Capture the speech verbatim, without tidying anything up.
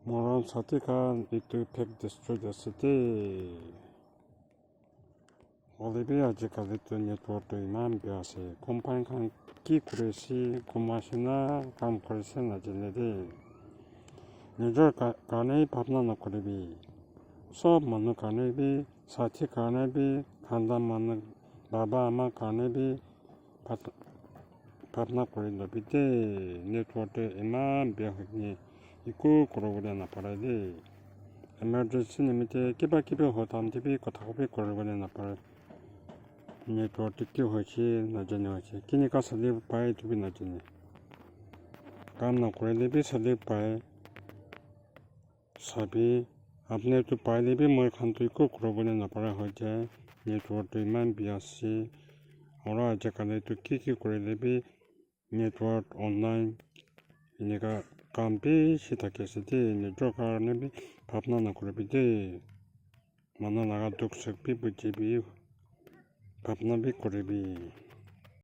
Moron sati khan, etu fake district ase de. Hoile bi ajikali tu network tu eman bia ase. Company khan ki kuri ase, gum ase na kam kuri ase najane de. Nijor ka-, karne bhabna nakuribi. Sob manu karne bi, sati karne bi, khanda manu, baba ama karne bi, bhab-, bhabna kuri lobi de. Network tu eman bia hoi kene eku kuribole napare de. Emergency nimite kiba kibi hoi time te bi kotha bi kuribole napare. Network tu ki hoise najane hoise. Kinika sale pai etu bi najane. Kam nakurile bi sale pai. Sabi, apni tu paile bi moi khan tu eku kuribole napara hoi jai. Network tu eman bia ase. Aru ajikali tu ki ki kurile bi network online enika kam bishi thaki ase de. Network karne bi bhabna nakuribi de. Manu laga dukh sukh bi bujibi, bhabna bi kuribi.